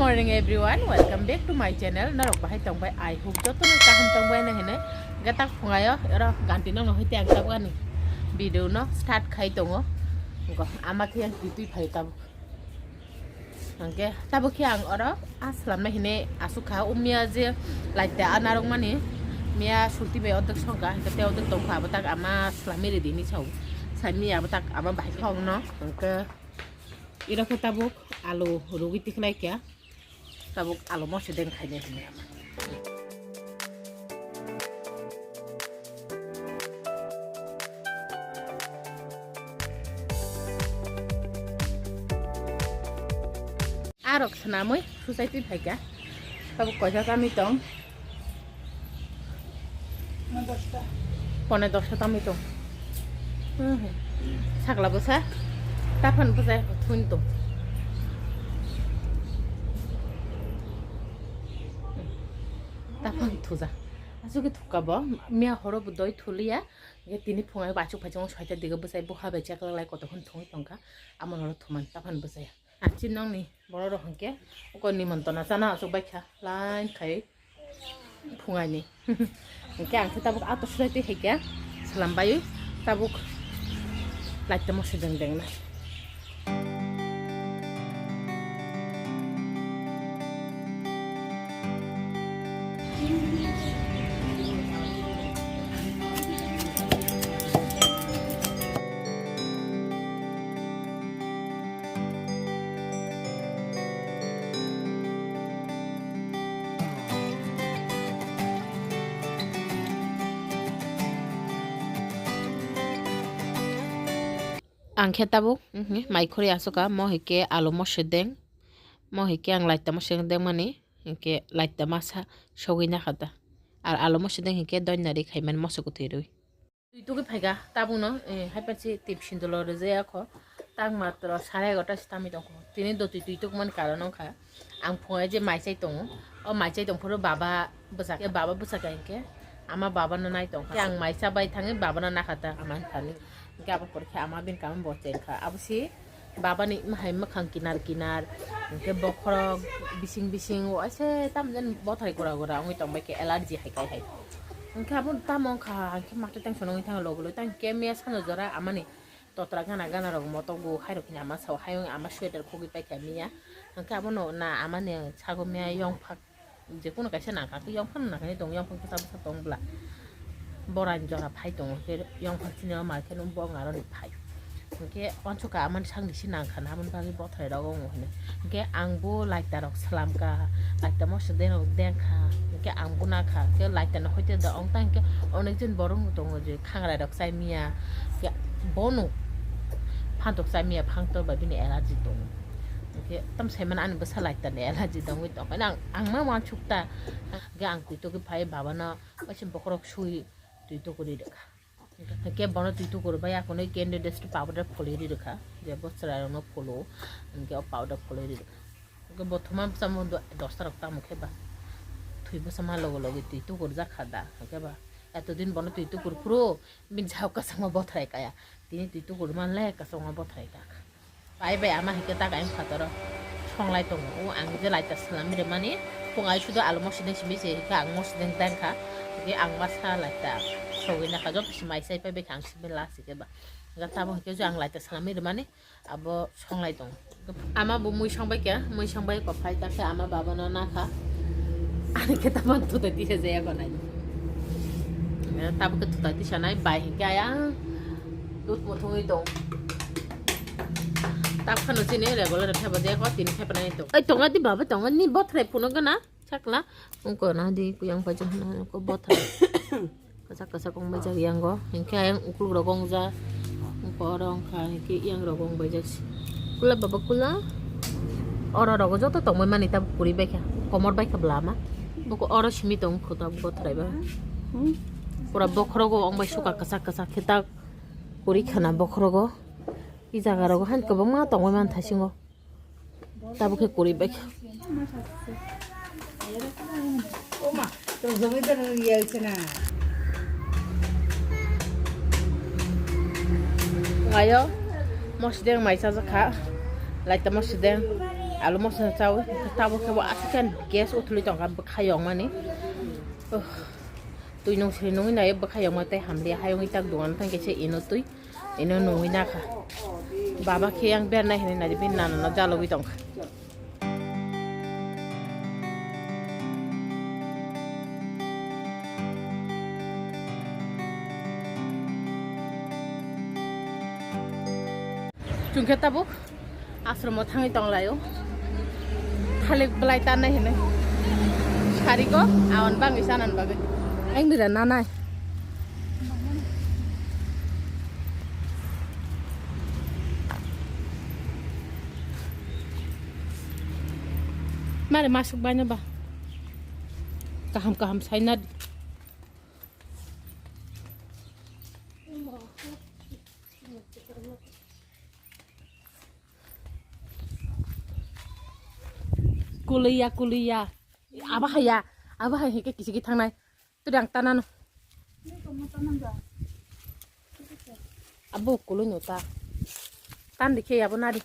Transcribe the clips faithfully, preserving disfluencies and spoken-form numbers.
Morning everyone, welcome back to my channel. Norok bahai tongbai, I hope jotono kaham tongbai hinwi. Gatak phungayo oro ganti no nohoi te ang tabuk ani video no start khai tongo. Go ama khe yang twi phai tabuk. Hingke tabuk khe ang oro a slamna hinwi asuk kha. O miya je light ta a narwkmani, miya sulti bai odok songkha, hingke tei odok tongkha, abo tak ama slamwi ridi hinwi sao. Saimya abo tak ama bahai khokno. Hingke iro khe tabuk alu rugwi tikhlai kha. Tabuk alu moso deng khainai hinwi ama. Arok swnamwi susaitwi phaikha. Tabuk koisa chamwi tong. Pone dosta chamwi tong. Sakla bwsa. Taphano bwsa thun tong. Taphano thuja. Aswk khe thuka bo. Miya horo bo doi thuliya. Tini phungai bachuk phai chong soita dige bwsai bukha bai chekla lai koto hwn thungwi tongkha. Amo horo thuman taphano bwsai. Achi nongni borok rok hwnkhe uko nimontona chana achuk baikha line khai phungaini. Hwnkhe ang khe tabuk ato surai twi haikha swlam bai tabuk light tamo se deng deng na. Ang khe tabuk, mhm, mai khori aswk ka, mo hai khe alu moso deng, mo hai khe ang laita moso deng mani, hinkhe laita masa sogwi nakha ta. Ar alu moso deng hinkhe doinari khaimani moso kwthwi rwi. Twi tugwi phaikha tabukno, eh, haipansi tip sindolo rwjaya kho. Tang matro sare egarota se tamwi tongkho. Tini dotwi twi tugmani karon wngkha. Ang phungai je mai chai tongo. O mai chai tongphuru baba bwsakhe, baba bwsakhe hinkhe ama babano nai tongkha. Ang mai chabai thangwi babano nakha ta ama thani. Hinkhe abo porkhe ama bini kamo bo chengkha. Abo si Babani hai mwkhang kinar kinar, hinkhe bokhorok bising bising waise tamjani bothai gura gura wngwi tongbai khe allergy hai kai hai. Hinkhe abo tamo wngkha hinkhe matwi tang sonogwi thango logi logi tang khe miya sano jora amani totra gana gana rok motogo hairok hini ama sao hayung ama sweater khogwi paikha miya. Hinkhe abono na amani sago miya yongphak. Jekunu kaisa nangkha khe yongphang nangkha tong yongphang bwsa bwsa tong bwla. Boraini jora phai tongo khe yongphang chini o mai khe bong aroni phai. Hinkhe wansukha amani sakni si nangkha na aboni bagwi bothai rogo wng hino. Hinkhe ang bo laita rok slamkha, laita moso deno dengkha. Hinkhe ang bo nakha khe laita no hoite da ong tang khe onek jon borok no tongo je khangrai rok chai miya. Khe bono phantok chai miya phangtor bai bini allergy tongo. Hinkhe tam saimano ani bwsa laita ni allergy tongwi tongkha. Ang, ang ma wansuk ta. Hinkhe ang twi tugwi phai babano waisa bokhorok sui twi tukuri rwkha. Hinkhe bono twi tukur bai akonwi candidate powder pholi ri rwkha. Je bo chwrairokno pholo, hinkhe o powder pholi ri rwkha. Hinkhe bo thuma bwsamo do-, dosta rok tamo khe ba. Thwi bwsama logo logi twi tukur jak kha da, hinkhe ba. Eto din bono twi tukur phuru, bini sao kwchangma bothrai kaya. Tini twi tukur man le kwchangma bothrai kha. Bai bai ama hinkhe tak ayang phataro songlai tongo. O ang je laita swnamwi rwmani, phung ai sudo alu mosideng simi se hinkhe ang mosideng dengkha. Hinkhe ang masa laita sogwi nakha, joto se mai chai pai bai kha ang simi last hinkhe ba. Hinkhe tabuk hinkhe je ang laita swnamwi rwmani abo songlai tongo. Ama bo mui songbai kha, mui songbai kok phai ta khe ama babano nakha. Ani khe tamo tutai tisa jaya kho nai. Tabuk khe tutai tisa nai bai hinkhe ayang dut muthungwi tong. Tap khano chini regular theba de ko tini thepna to. Ai tonga di baba tonga ni bothrai puno gana chakla. Ungko na di kuyang pajak na ko bothrai. Kasak kasak ong baijak yango. Hinkhe ayang ukuluk rok ong ja. Ungko oro ongkha hinkhe yang rok ong baijak. Kula baba kula. Oro rogo joto tongbai mani ta puri baikha. Komor baikha bwlama. Boko oro simi tong kho ta bothrai ba. Pura bokhorogo ong bai suka kasak kasak khe ta. Kuri khana bokhorogo. I jaga rogo han kwbangma tongwi man thasingo. Tabuk khe kuri bai. Ngayo mosideng mai chajak kha. Laita mosideng. Alu moso chawi, tabuk khe bo aswk khe gas uthuli tongkha bwkha yokmani. Uh, twi nung sri nungwi naio bwkha yokma tei hamliya, hayungwi tak dugan thangkhe se ino twi, ino nungwi nakha. Baba khe yang bernai hinwi naidi bini nana no jalogwi tongkha. Chwng khe tabuk ashromo thangwi tonglaio. Thalik bwlai tanai hinwi. Sarigo awan bangwi chanani bagwi. Ang bira nanai. Mare masuk baino ba. Kaham kaham saina. Kuliya, kuliya. Aba haya, aba hai hike kisi ki thangnai. Tu dang tanano. Abo kului no ta. Tan dikhe abo nadi.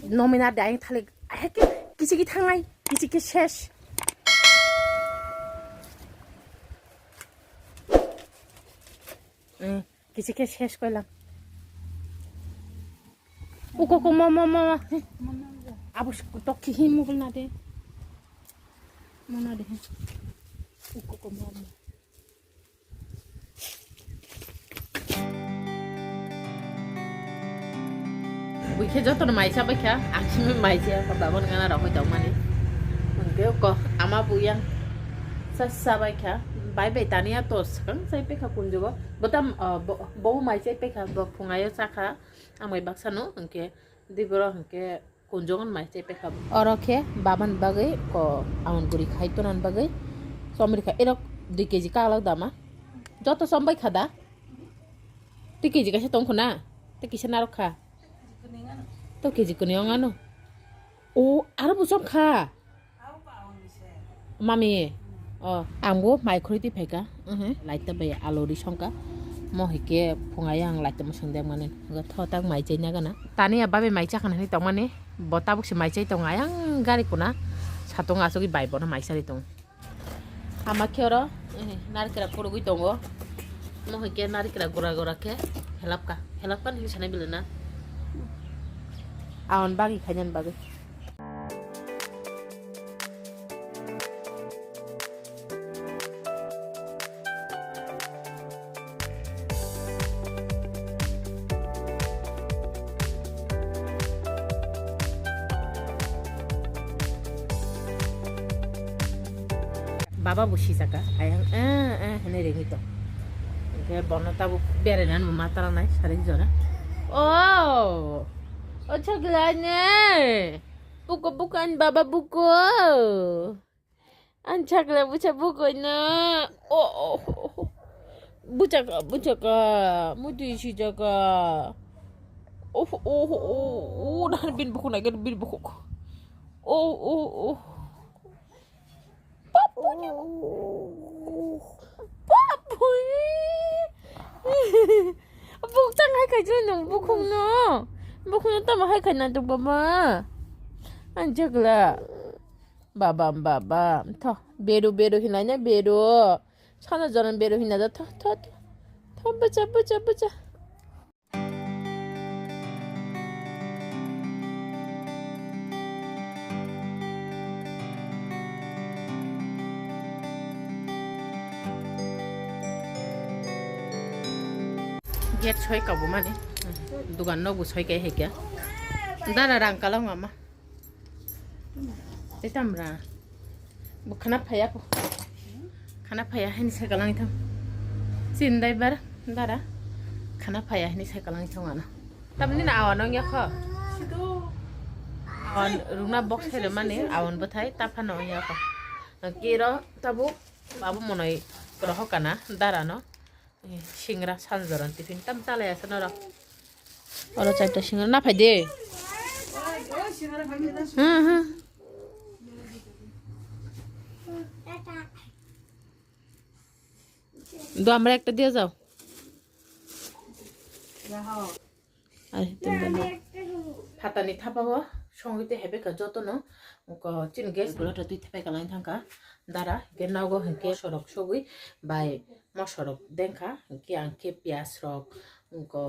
Nomina dai thalik. Hike kisi ki thangnai, kisi ki ses. Eh, kisi ki ses koilam. Uko ko mo mo mo. Abo tok ki hin mugul na de. Mo na de. Uko ko mo mo. Buikhe jotono maisa baikha, ang simi maisa kha, babon gana rok hoi tongmani. Hwnkhe ko ama buyang sa sa baikha, bai bai tania to swkang chai pekha kunjugo. Botam, ah, bo, bo mai chai pekha, bo phungayo chakha, ang bai baksa no, hwnkhe di borok hwnkhe kunjugo mai chai pekha. Oro khe babani bagwi ko aun guri khai tonani bagwi chomri kha, erok dui keji kaglak dama. Joto chom baikha da? Tei keji kaisa tong khuna? Tei kisa narok kha? To keji kwnwi ong ano. O, aro bo chom kha? Mami. O, ang bo mai khurui twi phaikha. Uhum, laita bai alu ri songkha. Mo hai khe phungai ang laita mo songde mani. Tho tak mai chai na gana. Tani ya babe mai chakha nani tongmani. Bo tabuk se mai chai tong ayang gari kuna. Satung asugwi bai bono mai sari tong. Ama khe oro, eh, narikra kurugwi tongo. Omo hai khe narikra gura gura khe helapka. Helapka hinwi sanai belai na. Awan bagwi khainani bagwi. Baba bo sijaka, ayang, eh, eh, hinwi ringwi tong. Hwnkhe bono tabuk berainani bo ma talanai, sari jora. O, o chwglai ne. Buko, buko, ani baba buko. Ani chakla bwsa bukoino. O, o, o, o. Bwchaka, bwchaka. Mudi sijaka. O, o, o, o, o, nang bini bukhuk naikhe bini bukhuk. O, o, o. Papu. Papu. Buk tang hai khai jai nung bukhukno. Bukhukno tamo hai khai nang tuk baba. Ani chakla. Baba, baba. Tho, beru, beru hinai ne, beru. Sana joran beru hinai da, tho, tho, tho. Tho, bacha, bacha, bacha. Gate soi kabo mani. Dugan nok bo soi kai hai kya. Dara rang kalang mama. Tei tamra. Bo khana phaya ko. Khana phaya hini sai kalang thang. Sin dai bar dara. Khana phaya hini sai kalang thang ana. Tamni na awan ong ya kho. Awan rungna box hai mani awan bwthai ta phano ong ya kho. Kiro tabuk babu monoi roho kana dara no. Eh, singra sanjoran tiffin tam chalai asa norok. Oro charta singra na phai de. Hmm, hmm. Do amra ekta diya jao. Ai, tum, tum, tum. Phatani thapao Songwi tei hebai kha jotono, wngkha chini gas gulata twi thepai kalai thangkha dara, hwnkhe nogo hwnkhe mosorok sogwi bai mosorok dengkha, hwnkhe ang khe piyaj rok, wngkha,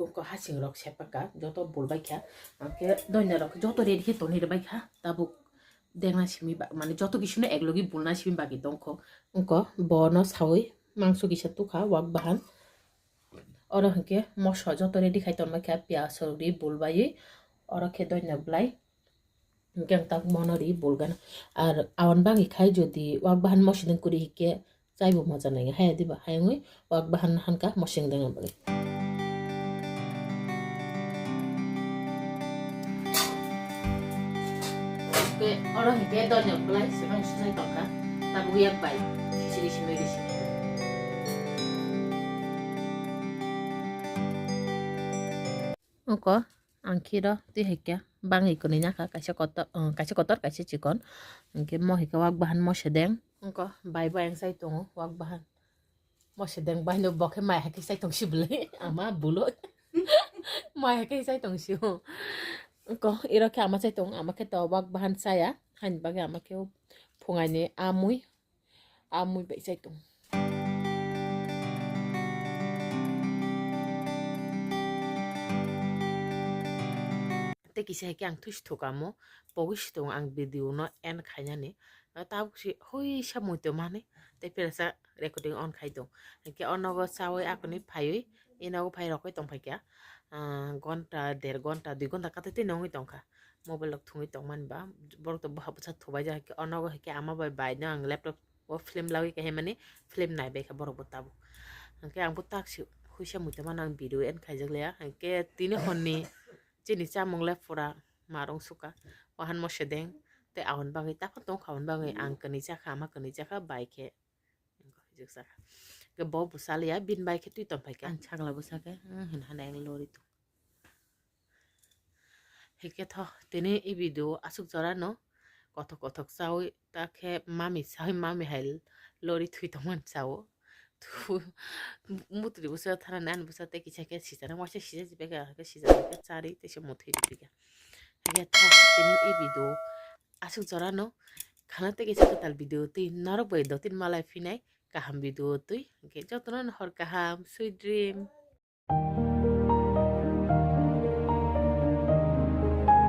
wngkha hasing rok sepak kha, joto bul bai kha, hwnkhe doina rok joto ready khe tonwi rwbai kha, tabuk dengna simi ba, mane joto kisuno eklogi bulna simi bagwi tongkho, wngkha bono sawi mangso kisa tukha wak bahan. Oro hwnkhe moso joto ready khai tongma kha, piyaj rok ri bul baiwi, oro khe doina bwlai, hwnkhe ang tak mono ri bul gana. Ar awan bangwi khai jodi wak bahan mosideng kwrwi hwnkhe chaibo moja nangya, haya diba? Hayungwi wak bahan hankha mosideng dengna bagwi. Hwnkhe oro hwnkhe doina bwlai swkang swnai tongkha, tabuk yak bai siri simi risi. Oko ang khiro twi hai khe bangwi kwnwi nakha, kaisa kotor, uh, kaisa kotor, kaisa chikon. Hwnkhe mo hai khe wak bahan mosideng. Oko bai bo ayang chai tongo wak bahan mosideng, bai no bo khe mai hai khe chai tong si bwlwi ama bulo. Mai hai khe chai tong si o. Oko iro khe ama chai tong, ama khe to wak bahan chaya. Haini bagwi ama khe phungaini amui. Amui bai chai tong. Tei kisa hai khe ang thusi thukamo, pogwi si tongo ang video no end khainani. Tabuk si huisa muitu mani tei peresa recording on khai tong. Hwnkhe o nogo chawi akoni phaiwi, e nogo phai rokoi tong phaikha, ah, gonta, der gonta, dui gonta katai tei nongwi tongkha. Mobile rok thungwi tongmani ba, borok to boha bwsa thubai jak, o nogo hai khe ama bai bai no ang laptop o film lagwi kahe mani film nai bai kha borok bo tabuk. Hwnkhe ang bo tak si huisa muitu mano ang video end khaijak liya. Hwnkhe tini honni chini chamung le pura marung suka. Wahan mosideng tei awan bangwi takhon tong kha, awan bangwi ang kwnwi chakha, ama kwnwi chakha, bai khe. Hwnkhe bo bo chaliya, bini bai khe twi tong phaikha. Ang chakla bwsa khe, hmm, hin hana ang lori tong. Hwnkhe tho, tini e video aswk jora no kothok kothok chawi, ta khe mami chawi, mami hai lori thwi tongmani chao. Thu, mutri bwsa thana nani bwsa tei kisa khe sijana, waisa sija jibaikha, hwnkhe sijana khe chari teisa muthwi ripikha. Hwnkhe tho, tini e video aswk jora no khana tei kisa kwtal video twi norok bai dottin malai phinai kaham video twi. Hwnkhe jotono no hor kaham, sweet dream.